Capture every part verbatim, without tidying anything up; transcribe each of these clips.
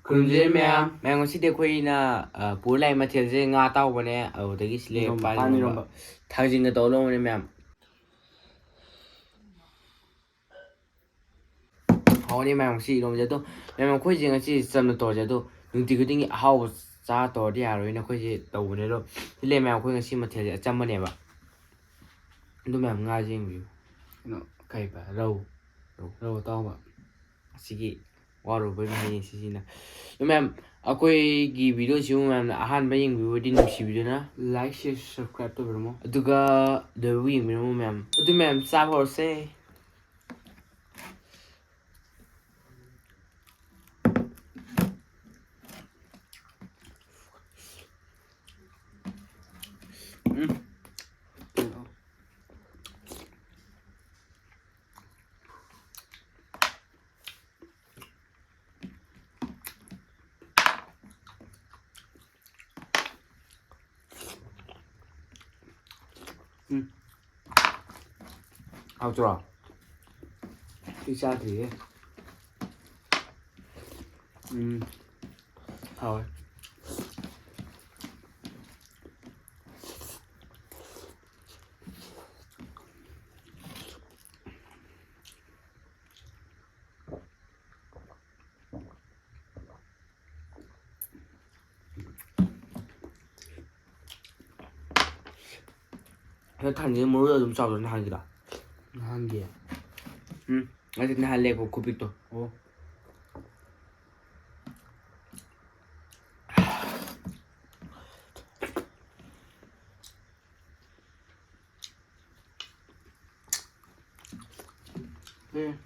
ꯈꯨꯔꯨꯝꯖꯔꯤ ꯃꯌꯥꯝ꯫ ꯃꯌꯥꯝ, ꯉꯁꯤꯗꯤ ꯑꯩꯈꯣꯏꯅ, ꯑ, ꯄꯨꯔ ꯂꯥꯛꯏ ꯃꯊꯦꯜꯁꯦ ꯉꯥ ꯑꯇꯥꯎꯕꯅꯦ, ꯑꯗꯨꯗꯒꯤ ꯁꯤꯂꯦ ꯏꯔꯣꯝꯕ, ꯄꯥꯟ ꯄꯥꯟ ꯏꯔꯣꯝꯕ꯫ ꯏꯔꯣꯝꯕ꯫ ꯊꯥꯡꯖꯤꯡꯒ ꯇꯧꯔ ꯂꯣꯟꯕꯅꯦ ꯃꯌꯥꯝ꯫ ꯍꯥꯎꯅꯤ ꯃꯌꯥꯝ, ꯉꯁꯤ ꯏꯔꯣꯝꯕꯁꯦ꯫ ꯑꯗꯣ ꯃꯌꯥꯝ, ꯑꯩꯈꯣꯏꯁꯦ ꯉꯁꯤ ꯆꯝꯅ ꯇꯧꯔꯁꯦ꯫ ꯑꯗꯣ ꯅꯨꯡꯇꯤ ꯈꯨꯗꯤꯡꯒꯤ ꯑꯍꯥꯎꯕ ꯆꯥ ꯇꯧꯔꯗꯤ ꯌꯥꯔꯣꯏꯅ ꯑꯩꯈꯣꯏꯁꯦ ꯇꯧꯕꯅꯦ꯫ ꯑꯗꯣ ꯁꯤꯂꯦ ꯃꯌꯥꯝ, ꯑꯩꯈꯣꯏ ꯉꯁꯤ ꯃꯊꯦꯜꯁꯦ ꯑꯆꯝꯕꯅꯦꯕ꯫ ꯑꯗꯨ ꯃꯌꯥꯝ, ꯉꯥꯁꯦ ꯌꯦꯡꯕꯤꯌꯨ꯫ ꯀꯩꯅꯣ? ꯀꯩꯕ? ꯔꯧ꯫ ꯔꯧ꯫ ꯔꯧ ꯑꯇꯥꯎꯕ꯫ ꯑꯁꯤꯒꯤ ꯋꯥꯔꯨꯕꯩ ꯃꯍꯩꯅꯤ ꯁꯤꯁꯤꯅ꯫ ꯑꯗꯨ ꯃꯌꯥꯝ, ꯑꯩꯈꯣꯏꯒꯤ video ꯁꯤꯕꯨ ꯃꯌꯥꯝꯅ ꯑꯍꯥꯟꯕ ꯌꯦꯡꯕꯤꯕꯗꯤ ꯅꯨꯡꯁꯤꯕꯤꯗꯨꯅ like, share, subscribe ꯇꯧꯕꯤꯔꯝꯃꯣ꯫ ꯑꯗꯨꯒ ꯂꯣꯏꯕꯨ ꯌꯦꯡꯕꯤꯔꯝꯃꯣ ꯃꯌꯥꯝ꯫ ꯑꯗꯨ ꯃꯌꯥꯝ, ꯆꯥꯕ ꯍꯧꯔꯁꯦ꯫ ꯎꯝ꯫ ꯎꯝ꯫ ꯍꯥꯎꯇ꯭ꯔꯣ? ꯑꯩ ꯆꯥꯗ꯭ꯔꯤꯌꯦ꯫ ꯎꯝ꯫ ꯍꯥꯎꯋꯦ꯫ ꯑꯗꯣ ꯊꯥꯡꯖꯤꯡ ꯃꯔꯨꯗ ꯑꯗꯨꯝ ꯆꯥꯎꯗ꯭ꯔꯣ ꯅꯍꯥꯟꯒꯤꯗꯣ? ꯅꯍꯥꯟꯒꯤ? ꯎꯝ, ꯅꯠꯇꯦ, ꯅꯍꯥꯟ ꯂꯦꯛꯄ ꯈꯨꯄꯤꯛꯇꯣ꯫ ꯑꯣ꯫ ꯎꯝ꯫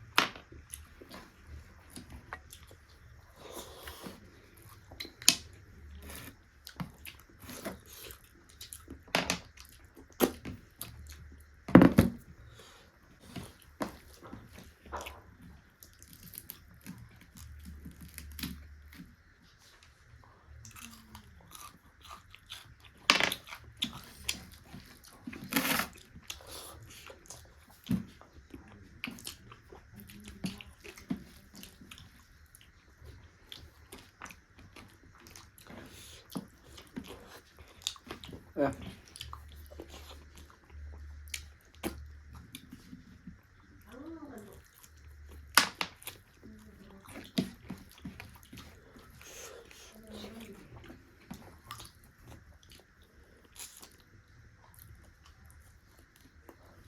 ꯑꯦ꯫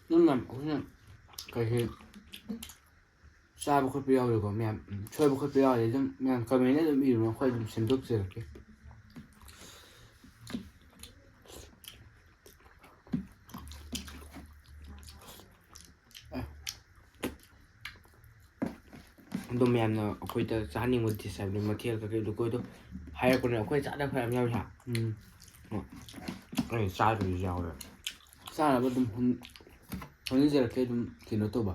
ꯑꯗꯨꯝ ꯌꯥꯝ ꯑꯩꯈꯣꯏꯅ ꯀꯩꯁꯦ ꯆꯥꯕ ꯈꯣꯠꯄ ꯌꯥꯎꯔꯦꯀꯣ ꯃꯌꯥꯝ, ꯎꯝ, ꯁꯣꯏꯕ ꯈꯣꯠꯄ ꯌꯥꯎꯔꯦ ꯑꯗꯨꯝ ꯃꯌꯥꯝ comment ꯑꯗꯨꯝ ꯏꯔꯨꯅꯨ, ꯑꯩꯈꯣꯏ ꯑꯗꯨꯝ ꯁꯦꯝꯗꯣꯛꯆꯔꯛꯀꯦ꯫ ꯑꯦ꯫ ꯑꯗꯣ ꯃꯌꯥꯝꯅ ꯑꯩꯈꯣꯏꯗ ꯆꯥꯍꯟꯅꯤꯡꯕ dish ꯍꯥꯏꯕꯗꯤ ꯃꯊꯦꯜ ꯀꯩꯀꯩꯗꯣ ꯑꯩꯈꯣꯏꯗꯣ ꯍꯥꯏꯔꯛꯄꯅꯦ꯫ ꯑꯩꯈꯣꯏ ꯆꯥꯗꯕ ꯐꯅꯌꯥꯝ ꯌꯥꯎꯔꯤ ꯍꯥ꯫ ꯎꯝ꯫ ꯑꯩ ꯆꯥꯗꯕꯁꯨ ꯌꯥꯎꯔꯦ꯫ ꯆꯥꯅꯕ ꯑꯗꯨꯝ ꯍꯣꯠ-, ꯍꯣꯠꯅꯖꯔꯛꯀꯦ ꯑꯗꯨꯝ ꯀꯩꯅꯣ ꯇꯧꯕ꯫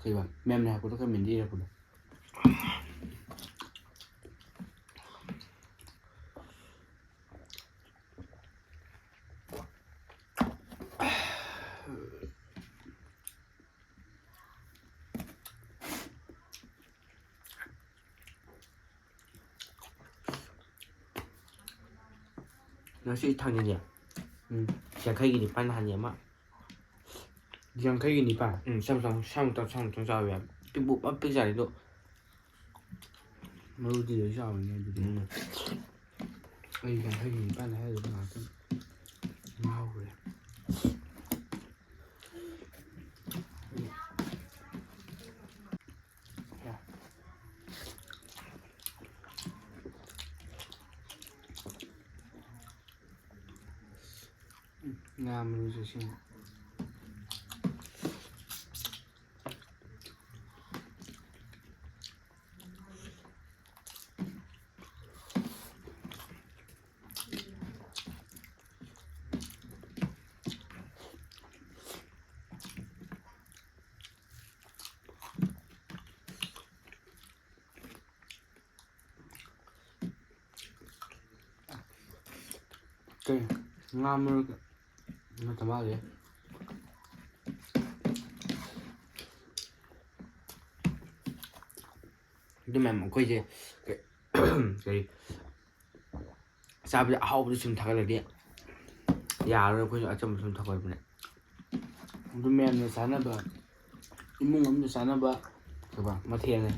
ꯀꯩꯕ? ꯃꯌꯥꯝꯅ ꯍꯥꯏꯔꯛꯄꯗꯣ comment ꯏꯔꯛꯄꯗꯣ꯫ ꯉꯁꯤ ꯊꯥꯡꯖꯤꯡꯁꯦ꯫ ꯎꯝ꯫ ꯌꯥꯡꯈꯩꯒꯤ ꯅꯤꯄꯥꯟ ꯍꯥꯟꯅꯤ ꯑꯃ꯫ ꯌꯥꯡꯈꯩꯒꯤ ꯅꯤꯄꯥꯟ? ꯎꯝ, ꯁꯝ ꯁꯝ, ꯁꯝ ꯁꯝ ꯁꯝ ꯆꯥꯎ ꯌꯥꯝ꯫ ꯄꯤꯛꯄꯨ ꯄ ꯄꯤꯛ ꯆꯥꯔꯦ ꯑꯗꯣ꯫ ꯃꯔꯨꯗꯤ ꯂꯣꯏ ꯆꯥꯎꯔꯤꯅꯦ ꯑꯗꯨꯗꯤ꯫ ꯎꯝ꯫ ꯑꯩ ꯌꯥꯡꯈꯩꯒꯤ ꯅꯤꯄꯥꯟ ꯍꯥꯏꯔꯤꯕ ꯉꯥꯛꯇꯪ ꯉꯥꯎꯈ꯭ꯔꯦ꯫ ꯎꯝ, ꯉꯥ ꯃꯔꯨꯁꯦ ꯁꯤꯅ꯫ ꯀꯩ? ꯉꯥ ꯃꯔꯨ ꯅꯠꯇ ꯃꯥꯜꯂꯦ꯫ ꯑꯗꯨ ꯃꯌꯥꯝ ꯑꯩꯈꯣꯏꯁꯦ ꯀꯩ-, ꯀꯔꯤ, ꯆꯥꯕꯁꯦ ꯑꯍꯥꯎꯕꯗ ꯁꯨꯝ ꯊꯥꯒꯠꯂꯗꯤ ꯌꯥꯔꯔꯣꯏ, ꯑꯩꯈꯣꯏꯁꯨ ꯑꯆꯝꯕ ꯁꯨꯝ ꯊꯛꯄꯅꯦ꯫ ꯑꯗꯨ ꯃꯌꯥꯝꯅ ꯆꯥꯅꯕ, ꯏꯃꯨꯡ ꯑꯃꯗ ꯆꯥꯅꯕ ꯀꯩꯕ ꯃꯊꯦꯜꯅꯦ꯫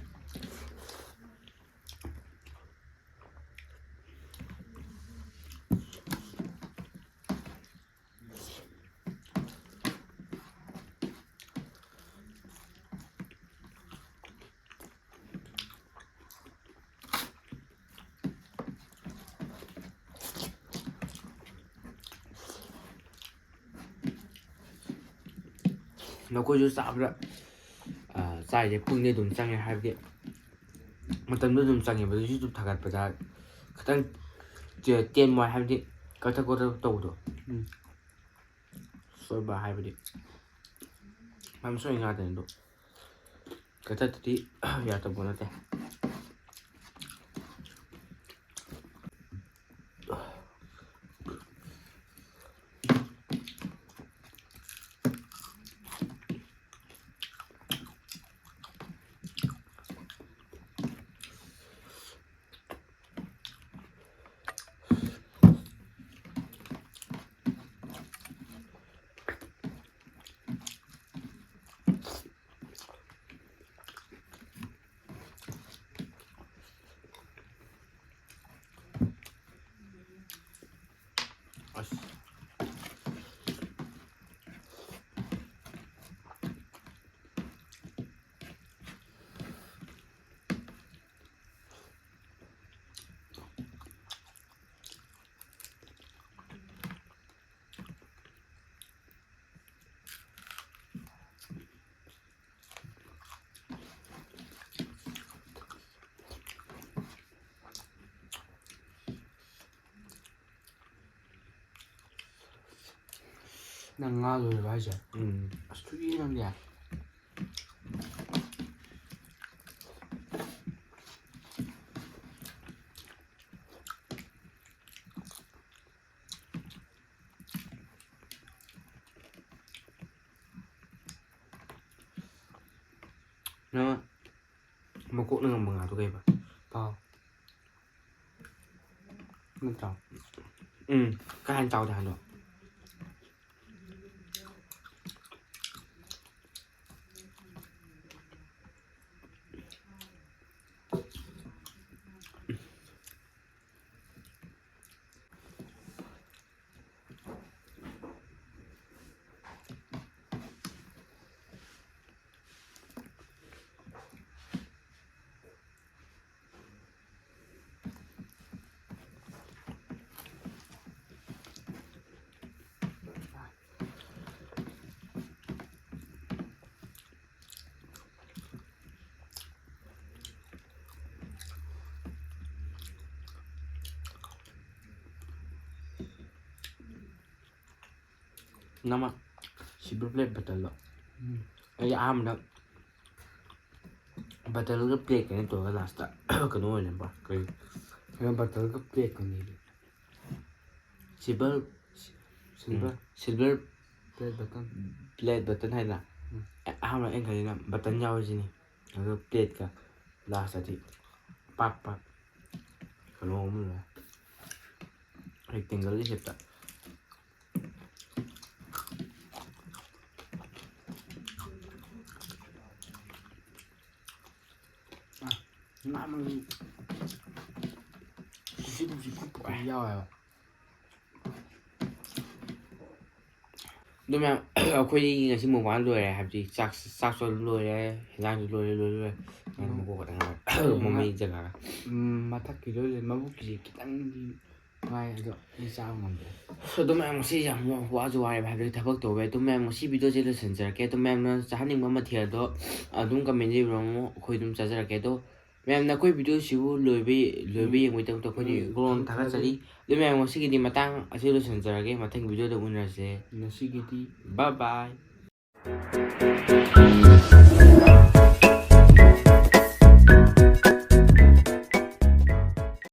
ꯅꯈꯣꯏꯁꯨ ꯆꯥꯕꯗ, ꯑ, ꯆꯥꯔꯤꯁꯦ ꯄꯨꯛꯅꯤ ꯑꯗꯨꯝ ꯆꯪꯉꯦ, ꯍꯥꯏꯕꯗꯤ ꯃꯇꯝꯗꯣ ꯑꯗꯨꯝ ꯆꯪꯉꯦꯕ꯫ ꯑꯗꯨ YouTube ꯊꯥꯒꯠꯄꯗ ꯈꯤꯇꯪ ꯇꯦ-, ꯇꯦꯟ ꯃꯣꯏ ꯍꯥꯏꯕꯗꯤ ꯀꯛꯊꯛ ꯀꯛꯊꯛ ꯇꯧꯕꯗꯣ꯫ ꯎꯝ꯫ ꯁꯣꯏꯕ ꯍꯥꯏꯕꯗꯤ ꯌꯥꯝ ꯁꯣꯏ ꯉꯥꯛꯇꯅꯤ ꯑꯗꯣ꯫ ꯀꯛꯊꯠꯇꯗꯤ ꯌꯥꯗꯕ ꯅꯠꯇꯦ꯫ ꯑꯁ꯫ ꯅꯪ ꯉꯥ ꯂꯣꯏꯔꯕ ꯍꯥꯏꯁꯦ? ꯎꯝ꯫ ꯑꯁ, ꯊꯨꯏꯌꯦ ꯅꯪꯗꯤ꯫ ꯅꯪ ꯃꯀꯣꯛꯅ ꯉꯝꯕ ꯉꯥꯗꯣ ꯀꯩꯕ? ꯄꯥꯎ꯫ ꯅꯠꯇ꯭ꯔꯣ? ꯎꯝ, ꯀꯥ ꯍꯦꯟꯅ ꯆꯥꯎꯗꯦ ꯍꯥꯏꯗꯣ꯫ ꯅꯃ ꯁꯤꯜꯚꯔ ꯄ꯭ꯂꯦꯠ ꯕꯇꯜꯗꯣ꯫ ꯑꯩ ꯑꯍꯥꯟꯕꯗ ꯕꯇꯜꯒ ꯄ꯭ꯂꯦꯠꯀꯅꯦ ꯇꯧꯔꯒ ꯂꯥꯁꯇ ꯀꯩꯅꯣ ꯑꯣꯏꯅ ꯂꯩꯔꯝꯕ꯫ ꯀꯔꯤ? ꯀꯩꯅꯣ ꯕꯇꯜꯒ ꯄ꯭ꯂꯦꯠꯀꯅꯦ꯫ Silver silver silver plate bottle. Plate bottle ꯍꯥꯏꯅ ꯎꯝ꯫ ꯑꯍꯥꯟꯕ ꯑꯩꯅ ꯈꯜꯂꯤꯅ ꯕꯇꯜ ꯌꯥꯎꯔꯤꯁꯤꯅꯤ꯫ ꯑꯗꯨ ꯄ꯭ꯂꯦꯠꯀ ꯂꯥꯁꯇꯗꯤ ꯄꯥꯛꯄ ꯀꯩꯅꯣ ꯑꯃ ꯂꯩ꯫ ꯔꯦꯛꯇꯦꯡꯒꯜꯒꯤ ꯁꯦꯞꯇ꯫ ꯅꯥꯃꯒꯤ ꯀꯨꯁꯤ ꯀꯨꯁꯤ ꯈꯨꯠ ꯌꯥꯎꯋꯦꯕ꯫ ꯑꯗꯨ ꯃꯌꯥꯝ ꯑꯩꯈꯣꯏꯗꯤ ꯉꯁꯤ ꯃꯨꯛꯕꯥꯡ ꯂꯣꯏꯔꯦ, ꯍꯥꯏꯕꯗꯤ ꯆꯥꯛ ꯆꯥꯛꯁꯨ ꯑꯗꯨꯝ ꯂꯣꯏꯔꯦ, ꯍꯦꯟꯖꯥꯡꯁꯨ ꯂꯣꯏꯔꯦ, ꯂꯣꯏꯔꯦ, ꯂꯣꯏꯔꯦ꯫ ꯉꯥꯏ ꯃꯀꯣꯛ ꯈꯛꯇ ꯉꯥꯏꯔꯦ꯫ ꯃꯃꯩ ꯖꯒꯥꯒ꯫ ꯎꯝ, ꯃꯊꯛꯀꯤ ꯂꯣꯏ ꯂꯣꯏ, ꯃꯕꯨꯛꯀꯤꯁꯦ ꯈꯤꯇꯪꯗꯤ ꯋꯥꯏ, ꯑꯗꯣ ꯑꯩ ꯆꯥꯕ ꯉꯝꯗ꯭ꯔꯦ꯫ ꯑꯗꯨ ꯃꯌꯥꯝ ꯉꯁꯤ ꯌꯥꯝ ꯋꯥꯁꯨ ꯋꯥꯔꯦꯕ, ꯍꯥꯏꯕꯗꯤ ꯊꯕꯛ ꯇꯧꯕꯩ꯫ ꯑꯗꯨ ꯃꯌꯥꯝ ꯉꯁꯤ ꯚꯤꯗꯤꯑꯣꯁꯦ ꯂꯣꯏꯁꯤꯟꯖꯔꯛꯀꯦ꯫ ꯑꯗꯨ ꯃꯌꯥꯝꯅ ꯆꯥꯍꯟꯅꯤꯡꯕ ꯃꯊꯦꯜꯗꯣ ꯑꯗꯨꯝ ꯀꯃꯦꯟꯗ ꯏꯕꯤꯔꯝꯃꯣ, ꯑꯩꯈꯣꯏ ꯑꯗꯨꯝ ꯆꯥꯖꯔꯛꯀꯦ꯫ ꯑꯗꯣ ꯃꯌꯥꯝꯅ ꯑꯩꯈꯣꯏ ꯚꯤꯗꯤꯑꯣꯁꯤꯕꯨ ꯂꯣꯏꯕ ꯂꯣꯏꯕ ꯎꯝ꯫ ꯌꯦꯡꯕꯒꯤꯗꯃꯛꯇ ꯑꯩꯈꯣꯏꯗꯤ ꯎꯝ꯫ ꯒꯣꯔꯣꯟ ꯊꯥꯒꯠꯆꯔꯤ꯫ ꯑꯗꯨ ꯃꯌꯥꯝ ꯉꯁꯤꯒꯤꯗꯤ ꯃꯇꯥꯡ ꯑꯁꯤ ꯂꯣꯏꯁꯤꯟꯖꯔꯒꯦ꯫ ꯃꯊꯪ ꯚꯤꯗꯤꯑꯣꯗ ꯎꯅꯔꯁꯦ꯫ ꯉꯁꯤꯒꯤꯗꯤ bye bye꯫